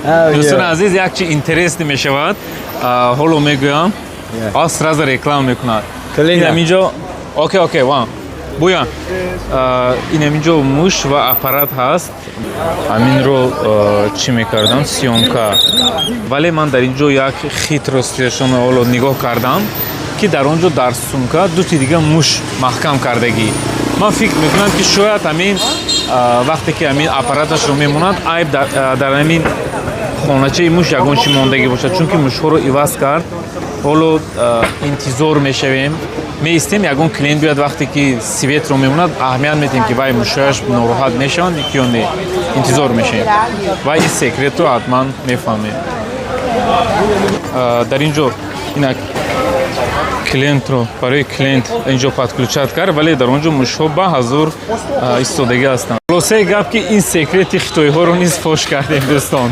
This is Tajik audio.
Oh, Дӯстони yeah. азиз, як чи интересный мешавад. Ҳоло мегӯям. Yeah. А сразу реклама мекунад. Калина. Инам инҷо, окей, ван буян. Инам инҷо муш ва аппарат ҳаст. Ҳаминро чӣ мекардам, съёмка, вале ман дар инҷо як хитрость ишонро ҳоло нигоҳ кардам, ки дар он ҷо дар сумка дути дига муш маҳкам кардагӣ. Ман фикр мекунам, ки шояд ҳамин вақте ки ҳамин аппараташро мемонад, айб дар ҳамин хоначаи муш ягон чӣ мондагӣ бошад, чунки мушҳоро иваз кард. Ҳоло интизор мешавем, меистем, ягон клиент биёяд. Вақте ки свет ро мемонад, аҳамият медиҳем, ки вай мушҳояш нороҳат мешаванд ё не. Интизор мешавем ва ин секрет ро ҳатман мефаҳмем. Дар ин ҷо инак клиентро, барои клиент инҷо подключать кард, вале дар он ҷо мушҳо ба ҳазур истодагӣ ҳастанд. Хулосаи гап, ки ин секрет и хитоиҳоро низ фош кардем, дӯстон.